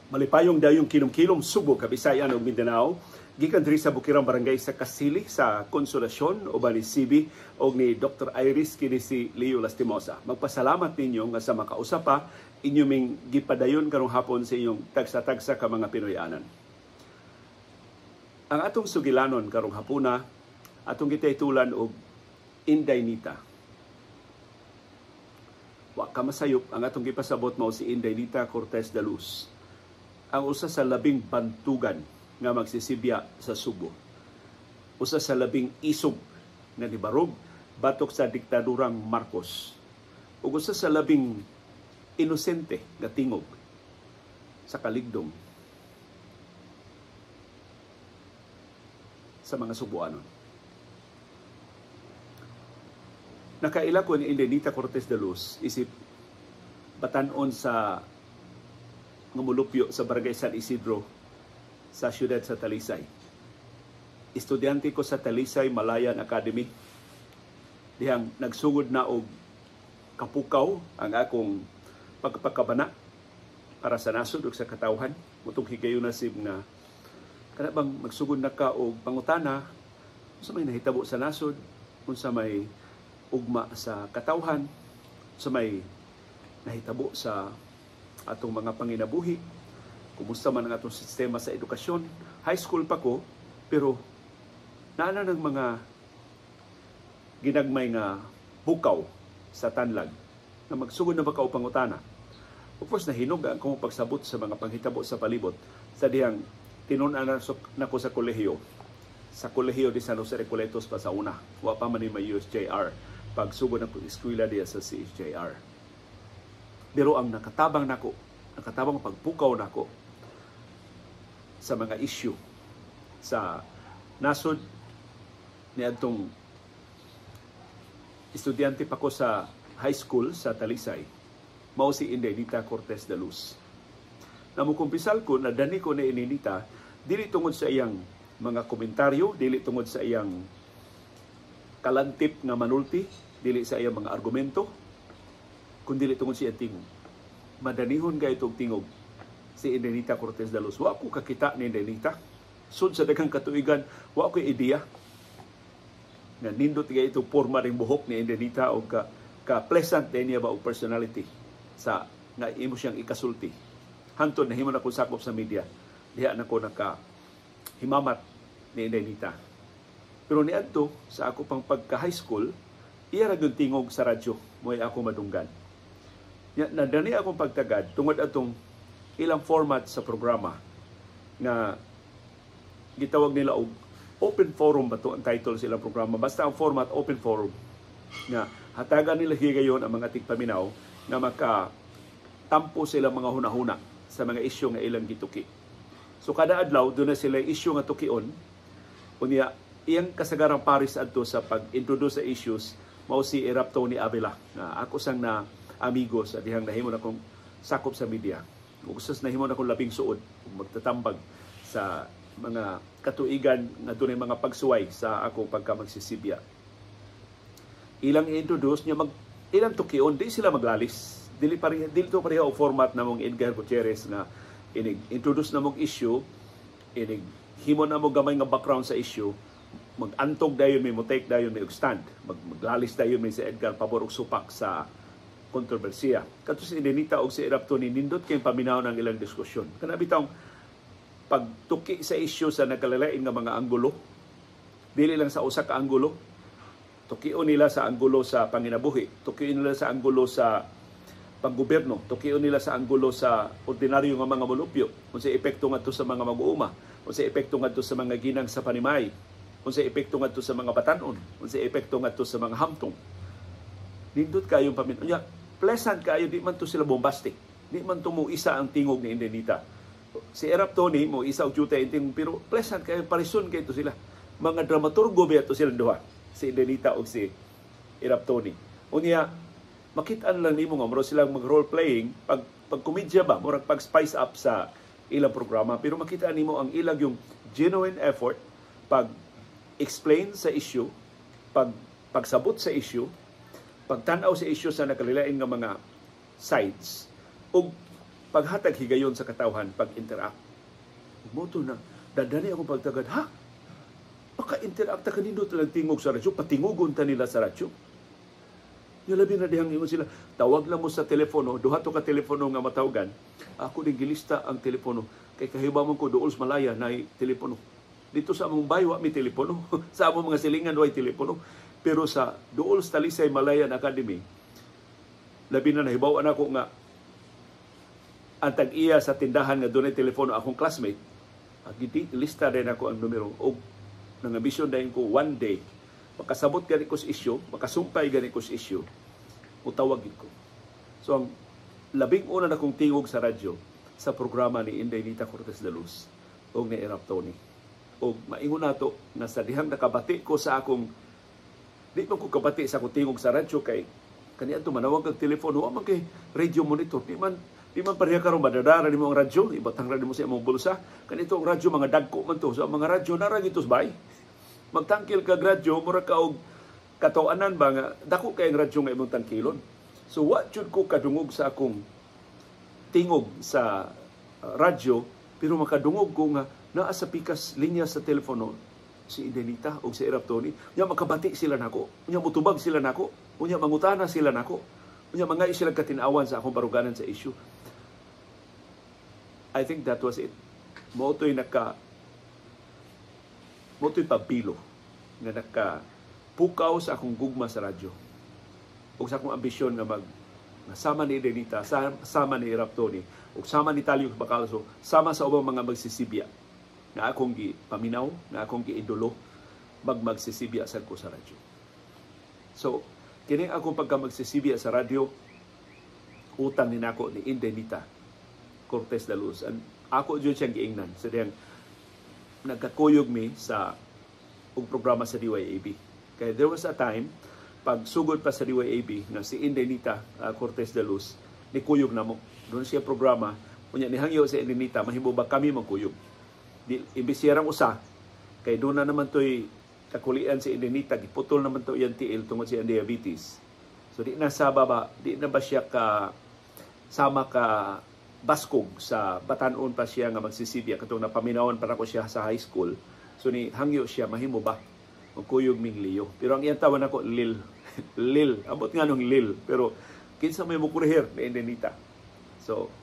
Malipayong dayong kilom-kilom Subo, Kabisayan ug Mindanao. Gikan diri sa Bukirang Barangay sa Kasili sa Konsolasyon uban ni CB og ni Dr. Iris, kini si Leo Lastimosa. Magpasalamat ninyo nga sa makausa pa inyo ming gipadayon karong hapon sa inyong tagsa-tagsa ka mga Pinoyanan. Ang atong sugilanon karong hapuna, atong gitaytulan og Inday Nita. Wa ka masayop, ang atong gipasabot mao si Inday Nita Cortez de Luz, ang usa sa labing bantugan nga magsisibya sa Subo. Usa sa labing isog nga nibarog batok sa diktadurang Marcos. Ug usa sa labing inosente nga tingog sa kaligdong sa mga Subuanon. Nakaila ko ni Inday Nita Cortez de Luz isip batan-on sa nga mulupyo sa Barangay San Isidro sa siyudad sa Talisay. Estudyante ko sa Talisay Malayan Academy. Dihang nagsugod na og kapukaw ang akong pagpakabana para sa nasod ug sa katawhan. Mutong higayon sib nga kana bang magsugod na ka og pangutana unsa may nahitabo sa nasod, unsa may ugma sa katawhan, unsa may nahitabo sa atong mga panginabuhi, kumusta man ang atong sistema sa edukasyon. High school pa ko, pero naana ng mga ginagmay nga bukaw sa tanlag na magsugod na ba ka o pangutana. Of course, nahinog ang akong pagsabot sa mga panghitabo sa palibot sa dihang tinun-an na ko sa kolehiyo. Sa Kolehiyo de San Jose Recoletos pa sa una. Wa pa man ni may USJR. Pagsugod na ko eskwela diya sa CSJR. Pero ang nakatabang nako, nakatabang pagpukaw nako sa mga issue sa nasod niadtong estudyante pa ko sa high school sa Talisay, mao si Inday Nita Cortez de Luz. Namukumpisal ko na dani ko ni Inday Nita dili tungod sa iyang mga komentaryo, dili tungod sa iyang kalantip nga manulti, dili sa iyang mga argumento, kun dili tungod sa iyang tingog. Madanihon kay itong tingog si Inday Nita Cortez de Luz. Wa ko kakita ni Inday Nita. Sud sa daghang katuigan, wa ko ideya nga nindot kay itong porma ring buhok ni Inday Nita o ka pleasant din niya ba og personality sa nga imo siyang ikasulti. Hantod nahimo na ko sakop sa media. Diha na ko naka himamat ni Inday Nita. Pero niadto sa ako pang pagka high school, iya ra gyud tingog sa radyo mo'y ako madunggan. Nadani akong pagtagad tungod atong ilang format sa programa nga gitawag nila og open forum ba to ang title sa ilang programa. Basta ang format open forum nga hatagan nila higayon ang mga tigpaminaw nga maka tampo sila mga hunahuna sa mga isyu nga ilang gituki. So kada adlaw doon na sila isyu nga tukion. Unya iyang kasagarang paris adto sa pag-introduce sa issues mao si Erap Tony Avila na ako sang na amigo sa dihang nahimo na akong sakop sa media. Ug usas nahimo na akong labing suod ug magtatambag sa mga katuigan nga dunay mga pagsuway sa ako pagka magsisibya. Ilang i-introduce niya ilang tukion, di sila maglalis. Dili pareha, dili to pareha og format namong Edgar Gutierrez nga inig introduce na mong issue, inig himo na mo gamay nga background sa issue, magantog dayon may mo-take dayon may og stand, maglalis dayon may si Edgar pabor og supak sa kontrobersiya. Kadto si Inday Nita og si Erap Tony, nindot kay paminaw ng ilang diskusyon. Kana bitawng pagtuki sa issue sa nagkalalain nga mga anggulo, dili lang sa usa ka anggulo, tukion nila sa anggulo sa panginabuhi, tukion nila sa anggulo sa panggobyerno, tukion nila sa anggulo sa ordinaryo nga mga mulupyo, unsay epekto ngadto sa mga mag-uuma, unsay epekto ngadto sa mga ginang sa panimay, unsay epekto ngadto sa mga batan-on, unsay epekto ngadto sa mga hamtong. Nindot kayong paminaw. Unya, pleasant kayo, di man to sila bombastic. Di man to mo isa ang tingog ni Inday Nita. Si Erap Tony mo isa og juta ang tingog, pero pleasant kayo, parison kayo to sila. Mga dramaturgo ba to silang duha, si Inday Nita og si Erap Tony. Unya, makit-an lang nimo nga mura silang mag role playing pag komedya ba, murag pag spice up sa ilang programa, pero makita nimo ang ilang yung genuine effort pag explain sa issue, pag pagsabot sa issue, pagtan-aw sa issue sa nakalilain nga mga sides, ug paghatag higayon sa katawhan pag-interact. Mao to na dadani akong pagtagad, ha? Maka-interact ta kanindot lang tingog sa radyo, patingugon ta nila sa radyo. Yung labi na dihang ingon sila, tawag lang mo sa telepono, duha to ka telepono nga matawagan. Ako din gilista ang telepono kay kahibaw man ko duol sa Malaya na telepono. Dito sa among bay wa mi telepono, sa among mga silingan way telepono, pero sa duol sa Talisay Malayan Academy, labi na nahibaw-an ako nga ang tag-iya sa tindahan nga dunay telepono akong classmate. Lista din ako ang numero og nangambisyon dayon ko one day makasabot gani ko sa issue, makasumpay gani ko sa issue, utawag gid ko. So ang labing una na kong tingog sa radyo sa programa ni Inday Nita Cortez de Luz og ni Erap Tony. Og maingon nato nga sa dihang nakabati ko sa akong, di man ko kabati sa akong tingog sa radyo kay kaniadto manawag kag telepono, wa man kay radio monitor, di man pareha karon madadara nimo ang radyo, ibatang ra nimo sa imong bulsa. Kanito ang radyo mga dagko man to. So ang mga radyo nara gito sa bay. Magtangkil kag radyo mura ka og kataw-anan ba nga dako kay ang radyo nga imong tangkilon. So wa jud ko kadungog sa akong tingog sa radyo, pero makadungog ko nga naa sa pikas linya sa telepono si Inday Nita og si Erap Tony. Nya makabati sila nako, nya motubag sila nako, unya mangutana sila nako, unya mangay sila katin-awan sa akong baruganan sa issue. I think that was it. Mao to'y pabilo nga nakapukaw sa akong gugma sa radyo ug sa akong ambisyon nga mag sama ni Inday Nita, sama ni Erap Tony, ug sama ni Talio Bacalso, sama sa ubang mga magsisibya na akong gipaminaw, na akong giidolo, magmagsisibya sad ko sa radyo. So, kini akong pagka magsisibya sa radyo, utang ni nako ni Inday Nita Cortez de Luz. And ako dyan siyang giingnan. Sa diyang nagkakuyog mi sa og programa sa DYAB. Kaya there was a time, pagsugod pa sa DYAB, na si Inday Nita Cortez de Luz, nikuyog na mo. Doon siya programa, unya nihangyo si Inday Nita, mahimo ba kami magkuyog? Di, imbis siyang usa, kay doon na naman to'y kakulian si Inday Nita, giputol naman to iyang tiil tungod sa diabetes. So di na sa baba, di na ba siya ka sama ka baskog sa batanon pa siya nga magsisibya katong napaminawon para ko siya sa high school. So ni hangyo siya mahimo ba magkuyog ming Leo. Pero ang iyang tawag nako Lil. Lil, ambot nga nung Lil, pero kinsa may mokurihir ni Inday Nita. So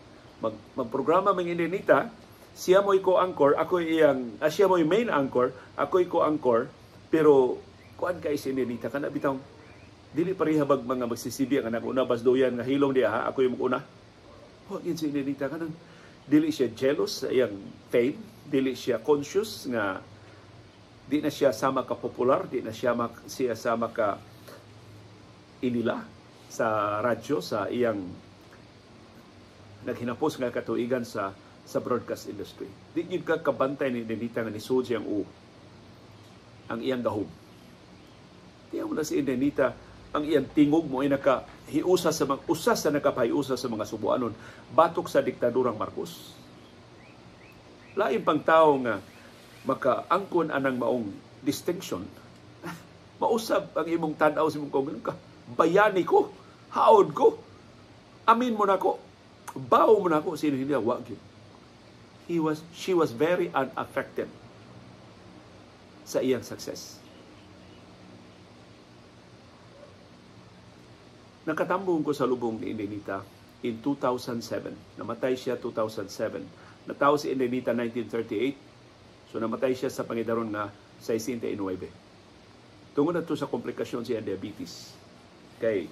magprograma ming Inday Nita, siya mo'y co-anchor, ako iyang siya mo'y main anchor, ako'y co-anchor, pero kuan kay si Inday Nita kana bitaw dili pareha bag mga magsisibya nga naguna basdoyan nga hilom diha ha, ako'y mukuna. Huwag yun si Inday Nita kanang dili siya jealous sa iyang fame, dili siya conscious nga di na siya sama ka popular, di na siya, siya sama ka inila sa radyo sa iyang naghinapos nga katuigan sa broadcast industry. Di yun ka kabantay ni Inday Nita nga nisud siyang u ang iyang gahom. Di mo na si Inday Nita ang iyang tingog mo ay nakahiusa sa mga usa sa nakapahiusa sa mga Subuanon batok sa diktadurang Marcos. Lain pang tao nga makaangkon anang maong distinction. Mausab ang imong tan-aw sa imong kong ka. Bayani ko, haod ko, amin mo nako, bawo mo nako, sino hindi wa gyud. She was very unaffected sa iyang success. Nakatambong ko sa lubong ni Inday Nita in 2007. Namatay siya 2007. Natawo si Inday Nita 1938. So namatay siya sa pangidaron nga 69. Tungod na to sa komplikasyon siya diabetes. Kay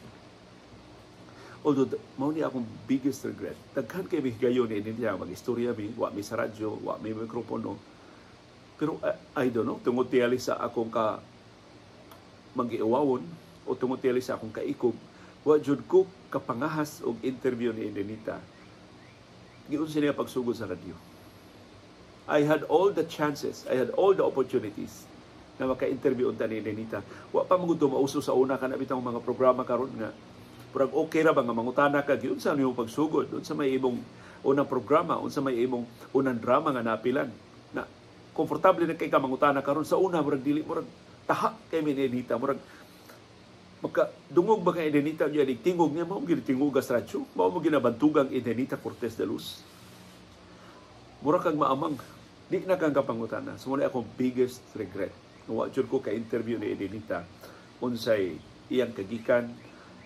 although mao ni akong biggest regret. Daghan kay mi higayon ni Inday Nita mag-istorya mi, wa mi sa radyo, wa mi mikropono. Pero I don't know, tungod tiyali sa akong ka magiuwawon o tungod tiyali sa akong kaikog, wa jud ko kapangahas og interview ni Inday Nita. Giunsa niya pagsugod sa radyo. I had all the chances, I had all the opportunities na maka-interview unta ni Inday Nita. Wa pa man gud mauso sa una kana bitang mga programa karon nga murag okay ra ba nga mangutana ka giunsa nimo pagsugod, unsa may imong unang programa, unsa may imong unang drama nga napilan. Na komportable na kay ka mangutana karon sa una murag dili murag taha kay ni Inday Nita, murag Maka dungog ba kay Edenita niya ni tingog niya, mao gyud tingog sa radyo, mao mo ginabantugang Edenita Cortez de Luz. Mura kang maamang, di na kang kapangutana. So mao akong biggest regret. Wa jud ko ka interview ni Edenita unsay iyang kagikan,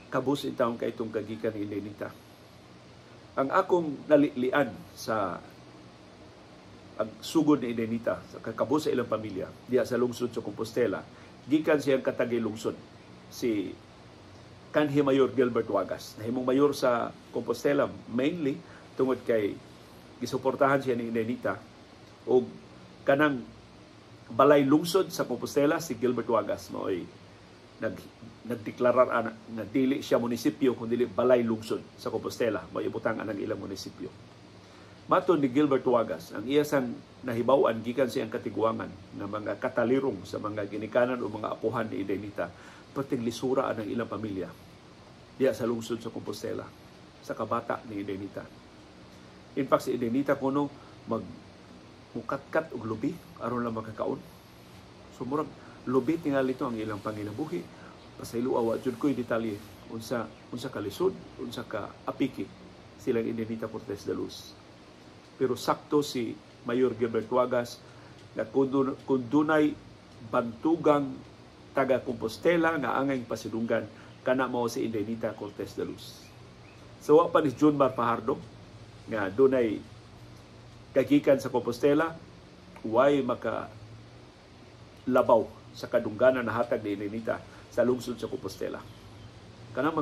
kabus intawon kay itong kagikan ni Edenita. Ang akong nalilian sa ang sugod ni Edenita sa kakabus sa ilang pamilya diha sa lungsod sa Compostela, gikan siyang katagay lungsod si kanhi Mayor Gilbert Wagas. Nahimong mayor sa Compostela mainly tungod kay gisuportahan siya ni Edenita, og kanang balay lungsod sa Compostela, si Gilbert Wagas maoy nagdeklarar ana nga dili siya munisipyo kundi balay lungsod sa Compostela, mao ibutang anang ilang munisipyo. Matod ni Gilbert Wagas, ang iyasang nahibaw-an gikan siyang katiguangan nga mga katalirong sa mga ginikanan o mga apuhan ni Edenita, perting lisura ang ilang pamilya diya sa lungsod sa Compostela sa kabata ni Edenita. In fact, si Edenita kuno mag mukatkat og lubi aron lang makakaon. So murag lubi tingali ito ang ilang panginabuhi. Pasayloa, wa jud ko'y detalye unsa unsa ka lisod, unsa ka apiki silang Edenita Cortez de Luz. Pero sakto si Mayor Gilbert Wagas na kung dunay bantugang taga Compostela nga angay pasidunggan, kana mao si Edenita Cortez de Luz. So wa pa ni June Mar Fajardo nga dunay kagikan sa Compostela, way maka labaw sa kadungganan na hatag ni Edenita sa lungsod sa Compostela. Kanang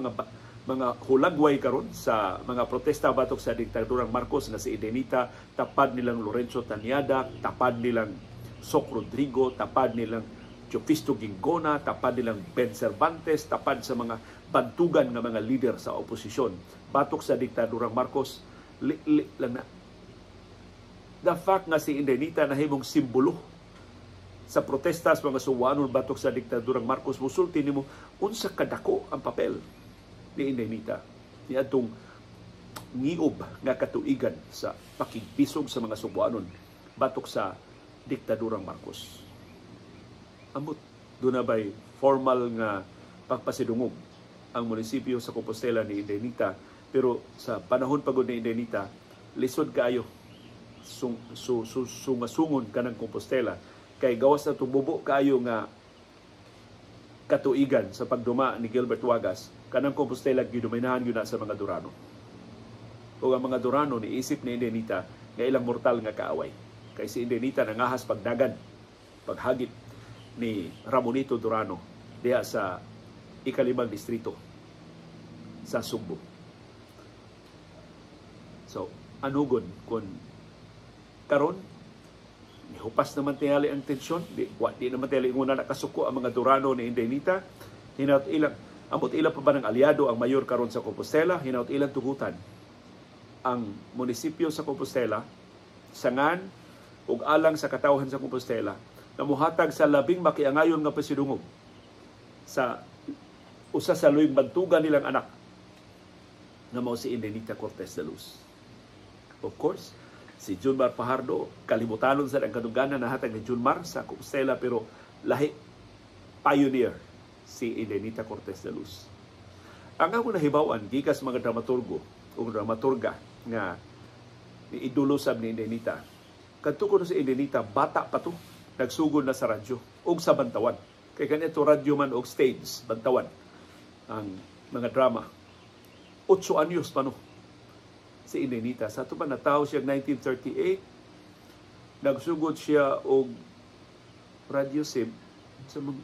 mga hulagway karon sa mga protesta batok sa diktadurang Marcos na si Edenita, tapad nilang Lorenzo Taniada, tapad nilang Sok Rodrigo, tapad nilang Teofisto Guingona, tapad nilang Ben Cervantes, tapad sa mga bantugan nga mga lider sa oposisyon batok sa diktadurang Marcos, li, li lang na. The fact nga si Edenita nahimong simbolo sa protesta sa mga Sugboanon batok sa diktadurang Marcos, musulti nimo unsa kadako ang papel ni Edenita niadtong ngiob nga katuigan sa pakigbisog sa mga Sugboanon batok sa diktadurang Marcos. Ambot, doon na ba'y formal nga pagpasidungog ang munisipyo sa Compostela ni Edenita, pero sa panahon pagod ni Edenita, lisod kaayo sungasungon kanang Compostela kay gawas na tumubo kaayo nga katuigan sa pagduma ni Gilbert Wagas, kanang Compostela gidominahan gyud na sa mga Durano. O ang mga Durano niisip ni Edenita nga ilang mortal nga kaaway. Kay si Edenita nangahas pagdagan, paghagit ni Ramonito Durano diha sa ikalimang distrito sa Sugbo. So, anugon kung karon nihupas naman tingali ang tensyon, di naman tingali nguna nakasuko ang mga Durano ni Edenita, hinaut ilang ambot ilang pa ba ng aliado ang mayor karon sa Compostela, hinaut ilang tugutan ang munisipyo sa Compostela sangan ug alang sa katawhan sa Compostela na muhatag sa labing makiangayon nga pasidungog sa usa sa luyong bantugan nilang anak na mao si Edenita Cortez de Luz. Of course, si June Mar Fajardo, kalimutanon sa ang kadungganan na hatag ni June Mar sa Compostela, pero lahi pioneer si Edenita Cortez de Luz. Ang ako nahibaw-an gikas mga dramaturgo o dramaturga nga ni idolo sab ni Edenita. Kadto ko si Edenita, bata pa to, nagsugod na sa radyo og sa bantawan. Kay kanito radyo man og stage, bantawan ang mga drama. 8 anyos pa no si Edenita. Sa ato pa natawo siya 1938, nagsugod siya og radyo sib sa mga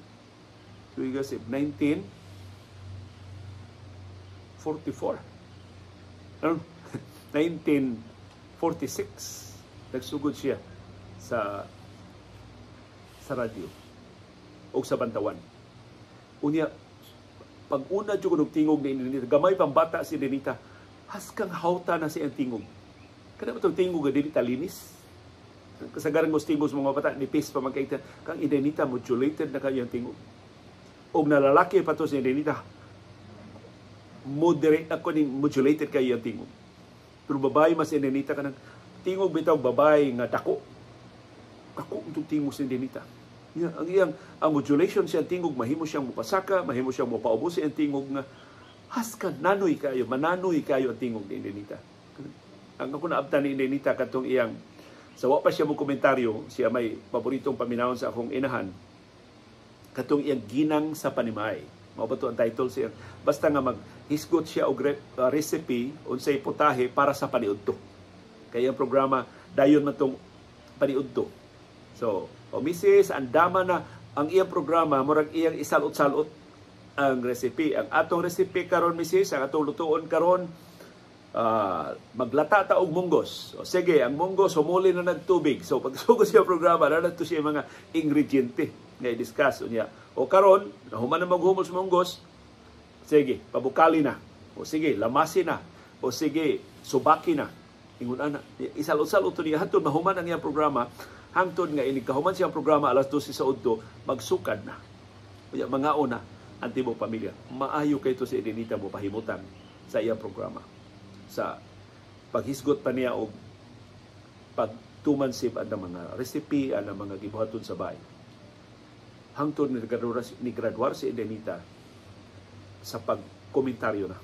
tuiga sib 1944. Ano? 1946 nagsugod siya sa radyo o sa bantawan. Unya, pag una jud og tingog ni Edenita, gamay pang bata si Edenita, haskang hawta na siyang tingog. Kada ba itong tingog nga dili talinis? Kasagaran mo tingog sa mga bata, nipis pa man kay kang Edenita, modulated na kayo ang tingog. Og nalalaki pa to si Edenita, moderate ako ning modulated kayo ang tingog. Pero babae mas Edenita kanang tingog bitaw babae nga dako. Dako itong tingog si Edenita. Ya, ang iyang ang modulation siyang tingog, mahimo siyang mopasaka, mahimo siyang mopaubos siyang tingog nga haskan nanoy kayo, mananoy kayo ang tingog ni Inday Nita. Ang ako naabtan ni Inday Nita katong iyang sa wa pa siya mo komentaryo, siya may paboritong paminawon sa akong inahan, katong iyang Ginang sa Panimay. Mao ba to ang title siya? Basta nga maghisgot siya og recipe unsay putahe para sa paniudto. Kaya ang programa dayon man tong paniudto. So, o Mrs., andama na ang iyang programa, murag iyang isalot-salot ang recipe. Ang atong recipe karon, Mrs., ang atong lutuon karon, maglata ta og munggos. O sige, ang munggos humuli na nagtubig. So pagsugod siya programa, na to siya mga ingrediente nga i-discuss unya. O karon, nahuman na maghumol sa munggos, sige, pabukali na. O sige, lamasi na. O sige, subaki na. Ingon ana, isalot-salot to niya hantod mahuman ang iyang programa, hangtod nga inig kahuman siyang programa alas 12 sa udto, magsukad na. Unya mga una ang tibuok pamilya. Maayo kay to si Edenita mo pahimutan sa iyang programa. Sa paghisgot pa niya og pagtumansip ang mga recipe, ang mga gibuhaton sa bahay. Hangtod ni graduar si Edenita sa pagkomentaryo na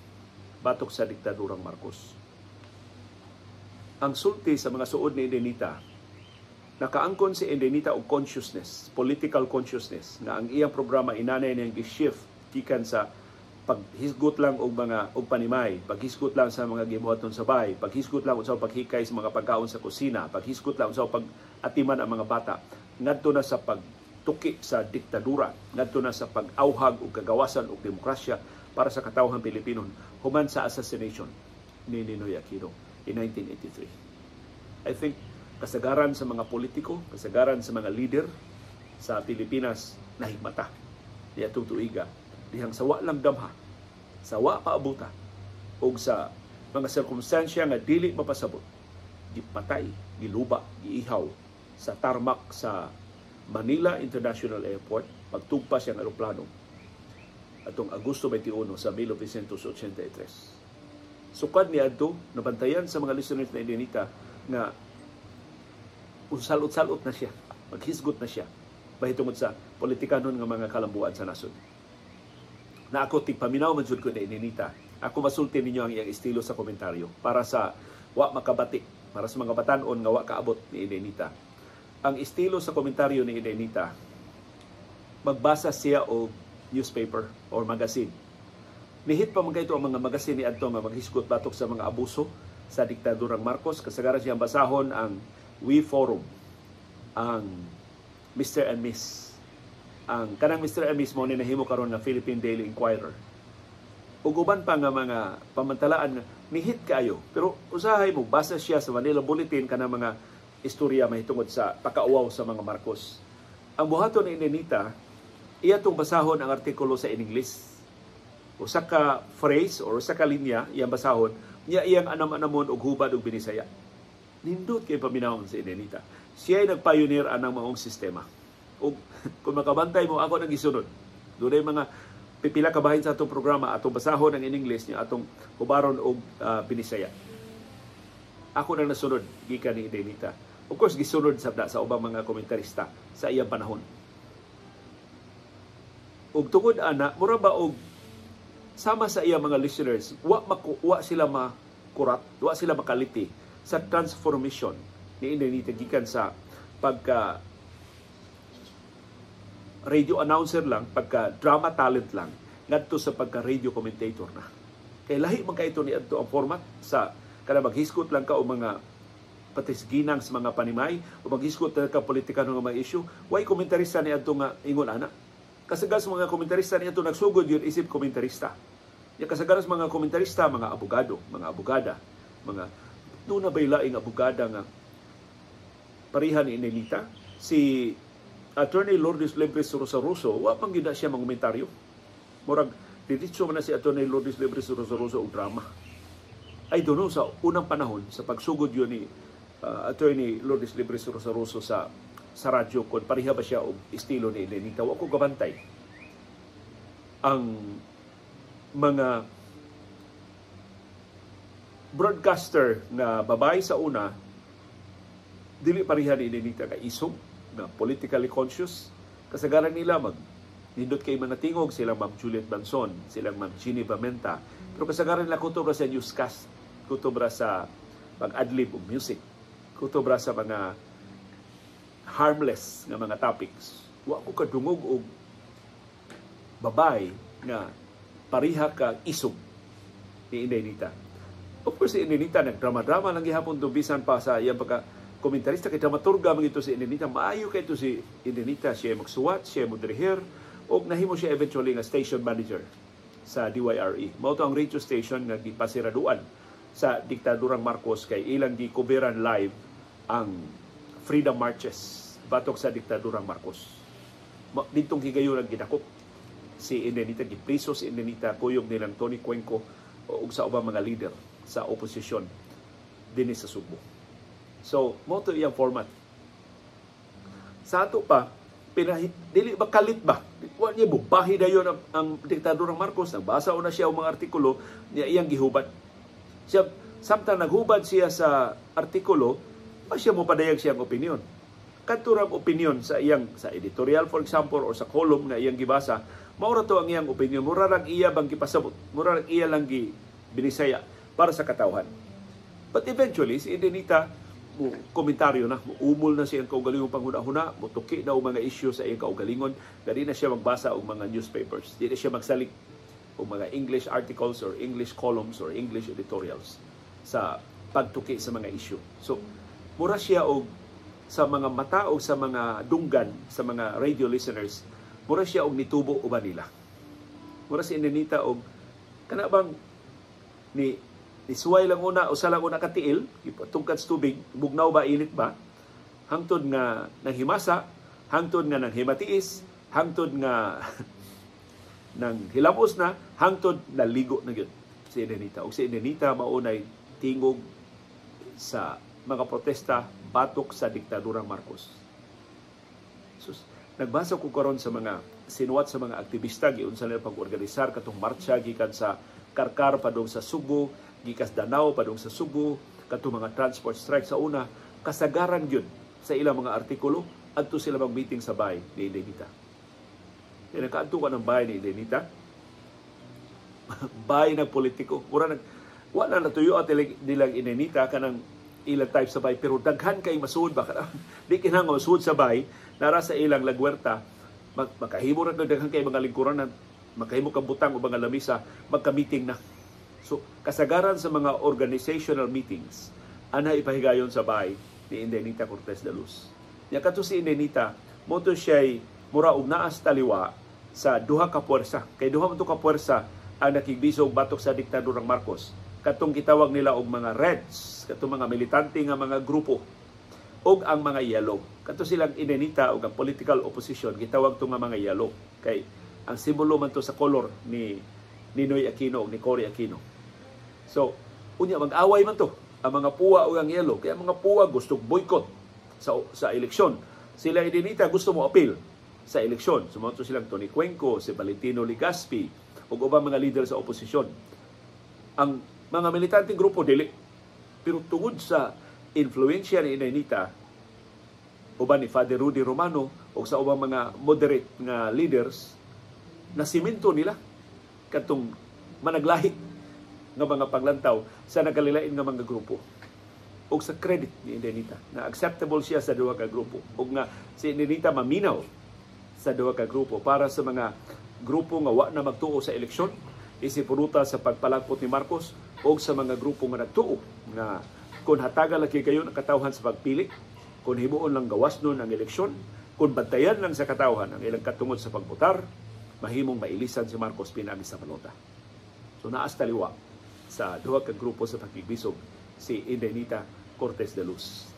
batok sa diktadurang Marcos. Ang sulti sa mga suod ni Edenita, nakaangkon si Edenita og consciousness, political consciousness, nga ang iyang programa inanay niyang gi-shift gikan sa paghisgot lang og mga og panimay, paghisgot lang sa mga gibuhaton sa bahay, paghisgot lang sa paghikay sa mga pagkaon sa kusina, paghisgot lang sa pag-atiman ang mga bata, ngadto na sa pagtuki sa diktadura, ngadto na sa pag-awhag og kagawasan og demokrasya para sa katawhan Pilipino human sa assassination ni Ninoy Aquino in 1983. I think kasagaran sa mga politiko, kasagaran sa mga leader sa Pilipinas nahigmata niadtong tuiga dihang sawa lang damha, sawa paabuta og sa mga sirkumstansya nga dili mapasabot, gipatay, giluba, giihaw sa tarmac sa Manila International Airport pagtugpa siyang eroplano atong Agosto 21 sa 1983. Sukad ni adto, nabantayan sa mga listeners na Edenita nga usalot-salot na siya, maghisgot na siya bahitungod sa politikanon nga mga kalambuan sa nasod. Na ako tigpaminaw man jud ko ni Edenita. Ako masulti ninyo ang iyang estilo sa komentaryo para sa wa makabati, para sa mga batan-on nga wa kaabot ni Edenita. Ang estilo sa komentaryo ni Edenita, magbasa siya og newspaper or magazine. Nihit pa man kayto ang mga magazine ni adto nga maghisgot batok sa mga abuso sa diktadurang Marcos. Kasagaran siyang basahon ang We Forum, ang Mr. and Miss. Ang kanang Mr. and Miss mo ni nahimo karon nga Philippine Daily Inquirer. Ug uban pa nga mga pamantalaan nihit kaayo, pero usahay mo basa siya sa Manila Bulletin kanang mga istorya mahitungod sa pakauwaw sa mga Marcos. Ang buhaton ni Edenita, iya tong basahon ang artikulo sa English. Usa ka phrase or usa ka linya iyang basahon, niya iyang anam-anamon og hubad og binisaya. Nindot kay paminawon si Edenita. Siya ay nagpioneer anang maong sistema. O kung makabantay mo, ako nang gisunod. Dunay mga pipila ka bahin sa atong programa, atong basahon ang in English niya, atong hubaron og binisaya. Ako nang nasunod gikan ni Edenita. Of course, gisunod sabda sa ubang mga komentarista sa iyang panahon. Ug tungod ana, mura ba og sama sa iyang mga listeners, wa sila makurat, wa sila makaliti sa transformation ni Edenita gikan sa pagka radio announcer lang, pagka drama talent lang, ngadto sa pagka radio commentator na. Kay lahi man kay ito ni adto ang format sa kada maghisgot lang ka o mga patisginang sa mga panimay o maghisgot ka politikano nga mga issue, way komentarista ni adto nga ingon ana. Kasagaran sa mga komentarista ni adto nagsugod yun isip komentarista. Ya kasagaran sa mga komentarista, mga abogado, mga abogada, mga doon na ba'y laing abogada nga pareha ni Inelita? Si Attorney Lourdes Lebres Rosaroso, wa pang gyud na siya mangomentaryo. Murag diretso man na si Attorney Lourdes Lebres Rosaroso og drama. I don't know, sa unang panahon, sa pagsugod yun ni Attorney Lourdes Lebres Rosaroso sa radyo, kung pareha ba siya og estilo ni Elenita, wa ko gabantay. Ang mga broadcaster na babae sa una, dili pareha ni Elenita ka isog, na politically conscious. Kasagaran nila mag nindot kay manatingog silang Ma'am Juliet Banson, silang Ma'am Ginny Vamenta. Pero kasagaran nila kutob ra sa newscast, kutob ra sa pag-adlib og music, kutob ra sa mga harmless nga mga topics. Wa ko kadungog og babay nga pariha ka isog ni Inday Nita. Of course, si Inday Nita nagdrama-drama lang gihapon to bisan pa sa iyang pagka komentarista kay dramaturga man ito si Inday Nita. Maayo kay ito si Inday Nita, siya magsuwat, siya modirehir, og nahimo siya eventually nga station manager sa DYRE. Mao to ang radio station nga gipasiraduan sa diktadurang Marcos kay ilang gikuberan live ang freedom marches batok sa diktadurang Marcos. Didtong higayon ang gidakop si Inday Nita, gipriso si Inday Nita kuyog nilang Tony Cuenco ug sa ubang mga leader sa oposisyon dinhi sa Sugbo. So, mao to iyang format. Sa ato pa, dili ba kalit ba? Wa niya bubahi dayon ang diktadurang Marcos. Nagbasa na siya og mga artikulo niya iyang gihubad. Siya, samtang naghubad siya sa artikulo, pa siya mopadayag siyang opinion. Katurang opinion sa iyang sa editorial, for example, or sa column na iyang gibasa, mao ra to ang iyang opinion. Mura lang iya bang gipasabot, mura lang iya lang gi binisaya para sa katawhan. But eventually, si Inday Nita mo komentaryo na, umol na siyang kaugalingong panghuna-huna, motuki na og mga issue sa iyang kaugalingon, dali na siya magbasa og mga newspapers, di na siya magsalig og mga English articles or English columns or English editorials sa pagtuki sa mga issue. So, mura siya og sa mga mata o sa mga dunggan sa mga radio listeners, mura siya og nitubo uban nila. Mura si Inday Nita og kana bang ni nisuway lang una, usa lang una katiil, tungkad sa tubig, bugnaw ba, init ba, hangtod nga nanghimasa, hangtod nga nanghimatiis, hangtod nga nang hilamos na, hangtod naligo na gyud si Inday Nita. Og si Inday Nita maunay tingog sa mga protesta batok sa diktadurang Marcos. Sus, nagbasa ko karon sa mga sinuwat sa mga aktivista giunsa nila pag-organisar katong marcha gikan sa Karkar padung sa Subo, gikas Danao padung sa Subo, katong mga transport strike sa una, kasagaran gyud sa ilang mga artikulo adto sila mag-meeting sa bahay ni Inday Nita. Kaya nakaadto ka ng bahay ni Inday Nita, bahay ng politiko. Mura nag wala na natuyo at nilang Inday Nita kanang ilang type sa bahay, pero daghan kay masuod ba di kinahanglan masuod sa bahay, nara sa ilang lagwerta makahimo ra daghan kay mga lingkuran na makahimo kang butang o mga lamisa, magka-meeting na. So kasagaran sa mga organizational meetings ana ipahigayon sa bahay ni Inday Nita Cortez de Luz. Nya kadto si Inday Nita mo to siya'y mura og naas taliwa sa duha ka puwersa. Kay duha man to ka puwersa ang nakigbisog batok sa diktadurang Marcos. Katong gitawag nila og mga Reds, katong mga militante nga mga grupo, og ang mga Yellow. Kato silang Inday Nita og ang political opposition gitawag to nga mga Yellow. Kay ang simbolo man to sa color ni Ninoy Aquino og ni Cory Aquino. So, unya mag-away man to ang mga puwa og ang Yellow. Kaya ang mga puwa gusto boycott sa eleksyon. Sila Inday Nita gusto mo appeal sa eleksyon. So, mao to silang Tony Cuenco, si Valentino Legaspi ug ubang mga leader sa oposisyon. Ang mga militanteng grupo dili, pero tungod sa influensya ni Inday Nita uban ni Father Rudy Romano o sa ubang mga moderate nga leaders, nasimento nila katong managlahi nga mga paglantaw sa nagkalilain nga mga grupo. Og sa credit ni Inday Nita na acceptable siya sa duha ka grupo og nga si Inday Nita maminaw sa duha ka grupo para sa mga grupo nga wa na magtuo sa eleksyon isipuruta sa pagpalagpot ni Marcos og sa mga grupo nga nagtuo nga kung hatagan lagi kayo ng katawhan sa pagpili, kung himuon lang gawas nun ang eleksyon, kung bantayan lang sa katawhan ang ilang katungod sa pagbotar, mahimong mailisan si Marcos pinaagi sa balota. So naas taliwa sa duha ka grupo sa pagkigbisog si Inday Nita Cortez de Luz.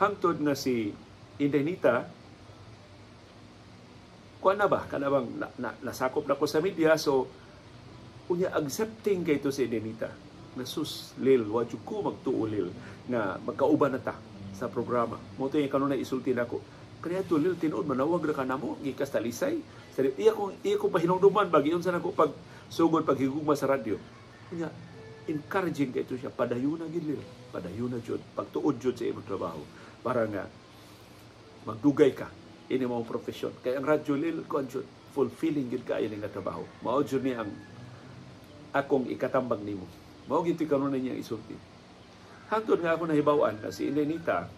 Hangtod nga si Inday Nita, kuan na ba? Kana bang nasakop na ko sa media, so unya accepting kay to si Inday Nita. Na sus, Lil, wa jud ko magtuo, Lil, nga magkauban na ta sa programa. Mo to yung kanunay isulti nako. Kaya to, Lil, tinuod manawag ra ka namo gikas Talisay. Iya ko pahinumduman ba giunsa nako pag sugod paghigugma sa radyo. Unya encouraging kay to siya, padayon na gid, Lil. Padayon na jud, pagtuod jud sa imong trabaho para nga Magdugay ka ini mong profesyon. Kay ang radyo, lil kuan jud, fulfilling gid kaayo ni nga trabaho. Mao jud ni ang akong ikatambag nimo. Mao gid karon na niyang isulti. Hangtod nga ako nahibaw-an na si Inday Nita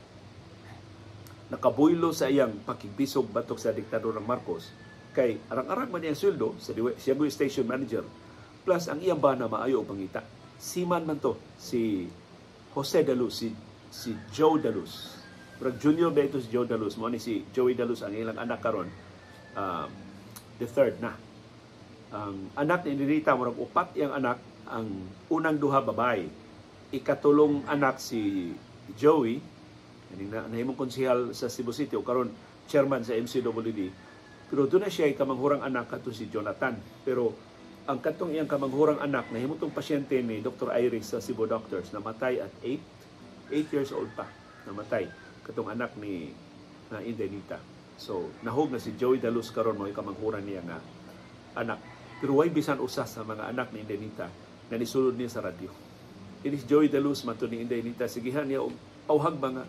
nakabuylo sa iyang pakigbisog batok sa diktador ng Marcos kay arang-arang man iyang sweldo sa siya station manager, plus ang iyang bana maayo og pangita. Seaman man to si Jose Daluz, si Joe Daluz. Murag junior na ito si Joe Daluz. Mo ni si Joey Daluz ang ilang anak karon, the third na. Ang anak ni Nita, murag upat iyang anak, ang unang duha babae. Ikatulong anak si Joey, kaning na nahimong konsehal sa Cebu City o karon chairman sa MCWD. Pero doon na siya kamanghurang anak kato si Jonathan. Pero ang katong iyang kamanghurang anak nahimo tong pasyente ni Dr. Iris sa Cebu Doctors, namatay at 8 years old pa. Namatay katong anak ni na Inday Nita. So nahog na si Joey Daluz karon mo kamanghuran niya nga anak. Pero way bisan usa sa mga anak ni Inday Nita nga nisulod niya sa radyo. Ini si Joey Daluz man to ni Inday Nita, sigihan niya og pauhag ba nga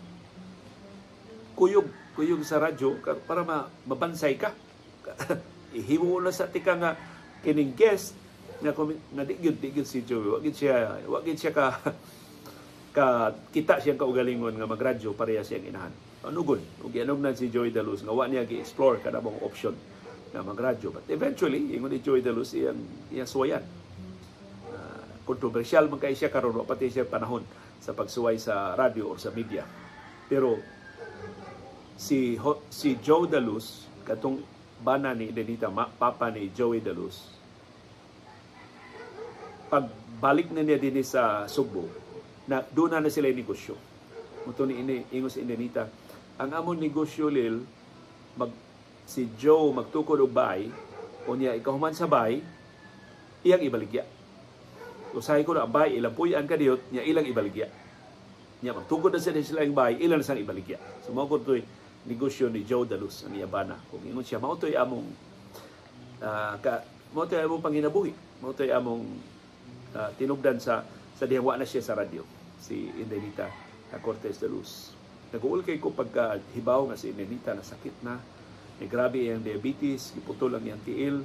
kuyog kuyog sa radyo para mabansay ka. Ihimo na sa tika nga kining guest nga nga di gyud si Joey, wa gyud siya ka ka kita siyang kaugalingon nga magradyo pareha siyang inahan. Anugod ug gianugnan si Joey Daluz nga wa niya gi-explore kada mong option na magradyo. But eventually, ingon ni Joey Daluz, iyang iyang suwayan. Kontrobersyal man kay siya karon, wa pati siya panahon sa pagsuway sa radyo or sa media. Pero si Joe Daluz, katong bana ni Denita, papa ni Joey Daluz, pagbalik na niya dinhi sa Sugbo, na doon na sila yung negosyo. Muto ni ini ingos Indenita, ang amon negosyo lil mag si Joe magtukod og bay, unya ikahuman sa bay, iyang ibaligya. Usahay ko na ang bay, ilang puyan ka diyot, niya ilang ibaligya. Niya magtukod na sila sila yung bay, ilang sang ibaligya. So mao ko to'y negosyo ni Joe Daluz ang iyabana. Kung ingon siya, mao to'y among ka, mao to'y among panginabuhi. Mao to'y among tinugdan sa dihang wa na siya sa radyo, si Inday Nita Cortez de Luz. Nag-uul kay ko pagka hibaw nga si Inday Nita nasakit na, ni grabe ang diabetes, giputol ang iyang tiil,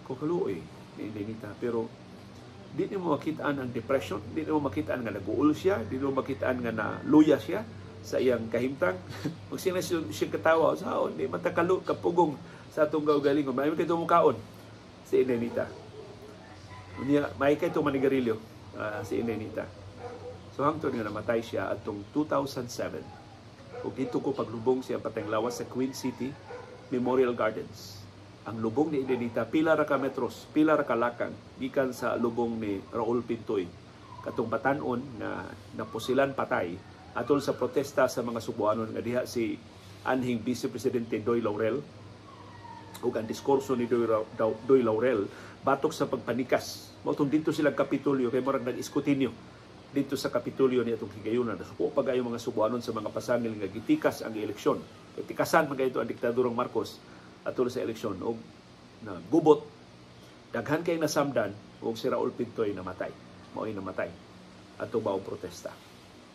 ko kaluoy ni Inday Nita. Pero di nimo makitaan ang depression, di nimo makitaan nga nag-uul siya, di nimo makitaan nga naluya siya sa iyang kahimtang. Magsina siya katawa, sa di matakalo kapugong sa atong kaugalingon. May kay kaon si Inday Nita. Unya, may kay manigarilyo si Inday Nita. So hangtod nga namatay siya atong 2007. Ug dito ko paglubong siya patayng lawas sa Queen City Memorial Gardens. Ang lubong ni Inday Nita pila ra ka metros, pila ra ka lakang gikan sa lubong ni Raul Pintoy, katong batan-on nga napusilan patay atol sa protesta sa mga Subuanon nga diha si anhing Vice Presidente Doy Laurel, ug ang diskurso ni Doy Laurel batok sa pagpanikas. Mao tong dito sila Kapitolyo kay murag nag-iskutinyo dito sa Kapitolyo ni atong higayuna. Nasuko pa kayo mga Subuanon sa mga pasangil nga gitikas ang eleksyon. Kay tikasan man kayo ang diktadurong Marcos atol sa eleksyon og nagubot, daghan kay nasamdan og si Raul Pintoy namatay. Mao'y namatay ato baong protesta.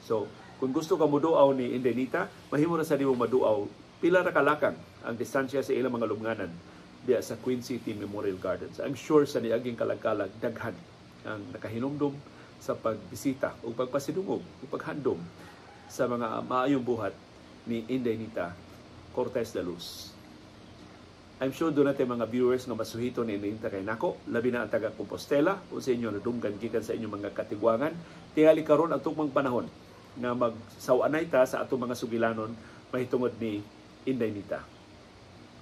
So, kung gusto ka moduaw ni Inday Nita, mahimo ra sa nimo maduaw. Pila ra kalakang ang distansya sa ilang mga lubnganan diya sa Queen City Memorial Gardens. I'm sure sa niaging kalagkalag daghan ang nakahinumdum sa pagbisita o pagpasidungog o paghandom sa mga maayong buhat ni Inday Nita Cortez de Luz. I'm sure doon natin mga viewers nga masuhito ni Inday Nita kay nako, labi na ang taga Compostela o sa inyo nadunggan gikan sa inyong mga katigwangan. Tingali karon ang tugmang panahon nga magsaw-anay ta sa atong mga sugilanon mahitungod ni Inday Nita.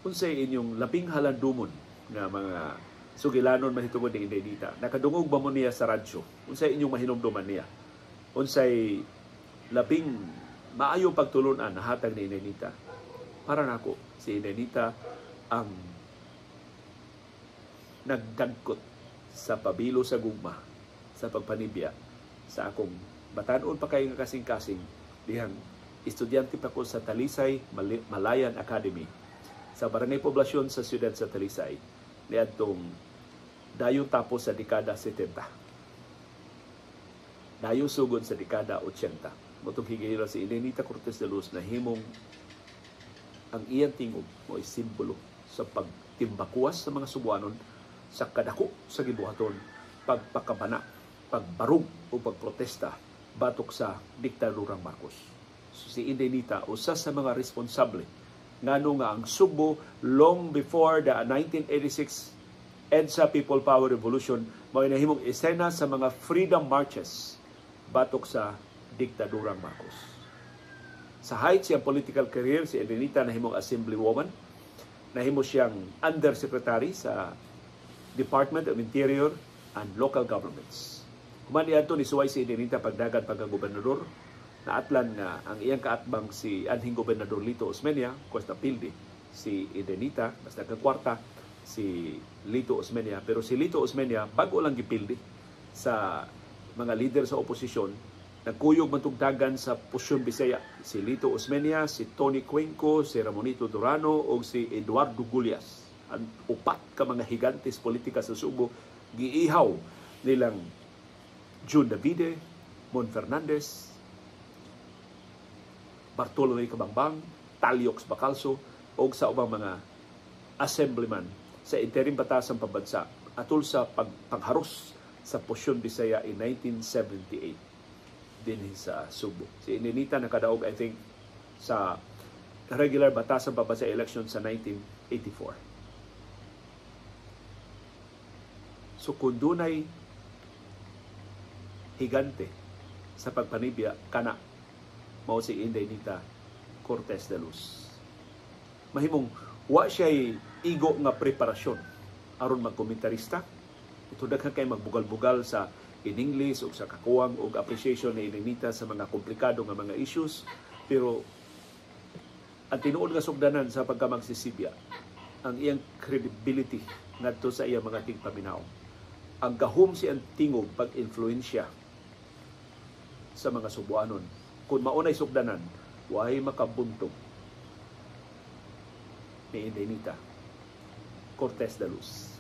Unsay inyong labing halandumon nga mga sugilanon mahitungod ni Inday Nita? Nakadungog ba mo niya sa radyo? Unsay inyong mahinumduman niya? Unsay labing maayo pagtulunan na hatag ni Inday Nita? Para nako, si Inday Nita ang nagdagkot sa pabilo sa gugma sa pagpanibya sa akong batan-on pa kayo nga kasing-kasing dihang estudyante pa ko sa Talisay Malayan Academy sa Barangay Poblasyon sa siyudad sa Talisay niadtong dayon tapos sa dekada 70. Dayon sugod sa dekada 80. Motong higayra si Inday Nita Cortez de Luz na himong Ang iyang tingog mo'y simbolo sa pagtimbakuwas sa mga Subuanon sa kadako sa gibuhaton pagpakabana, pagbarug o pagprotesta batok sa diktadurang Marcos. So, si Inday Nita usa sa mga responsable ngano nga ang Sugbo long before the 1986 EDSA People Power Revolution mao nahimong esena sa mga freedom marches batok sa diktadurang Marcos. Sa height siyang political career, si Inday Nita nahimong assemblywoman, nahimo siyang undersecretary sa Department of Interior and Local Governments. Human niadto ni suway si Inday Nita pagdagan pagka-gobernador, naatlan nga ang iyang kaatbang si anhing Gobernador Lito Osmeña, Costa Pildi, si Inday Nita, basta kwarta si Lito Osmeña. Pero si Lito Osmeña, bago lang gipildi sa mga lider sa oposisyon, nagkuyog mantugdagan sa Pusyon Bisaya. Si Lito Osmeña, si Tony Cuenco, si Ramonito Durano o si Eduardo Gulias. Ang upat ka mga higantes politika sa Subo, giihaw nilang June Davide, Mon Fernandez, Bartolome Cabangbang, Taliox Bacalso o sa ubang mga assemblyman sa interim batasang pambansa atol sa pagharos sa Pusyon Bisaya in 1978 dinhi sa Subo. Si Inday Nita nakadaog, I think, sa regular batasang pambansa election sa 1984. So kung dunay higante sa pagpanibya kana mao si Inday Nita Cortez de Luz. Mahimong wa siya'y igo nga preparasyon aron magkomentarista. Ito daghan kay magbugal-bugal sa in English o sa kakuwang og appreciation ni Inday Nita sa mga komplikado nga mga issues, pero ang tinuod nga sugdanan sa pagkamagsisibya ang iyang credibility ngadto sa iyang mga tigpaminaw. Ang gahom si ang tingog pag-influensya sa mga Subuanon. Kung maunay sugdanan, way makabuntog ni Inday Nita Cortez de Luz.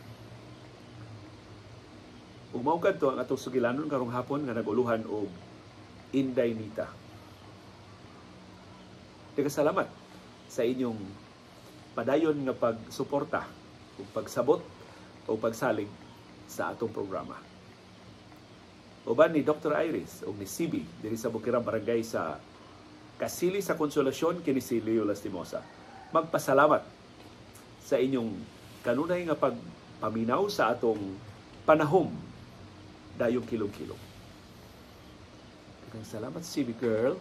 Ug mao kadto ang atong sugilanon karong hapon nga naguluhan og Inday Nita. Salamat sa inyong padayon nga pagsuporta ug pagsabot o pagsalig sa atong programa. Uban ni Dr. Iris o ni CB diri sa Bukirang Barangay sa Kasili sa Konsolasyon, kini si Leo Lastimosa. Magpasalamat sa inyong kanunay nga pagpaminaw sa atong panahom dayong kilong-kilong. Salamat, CB girl.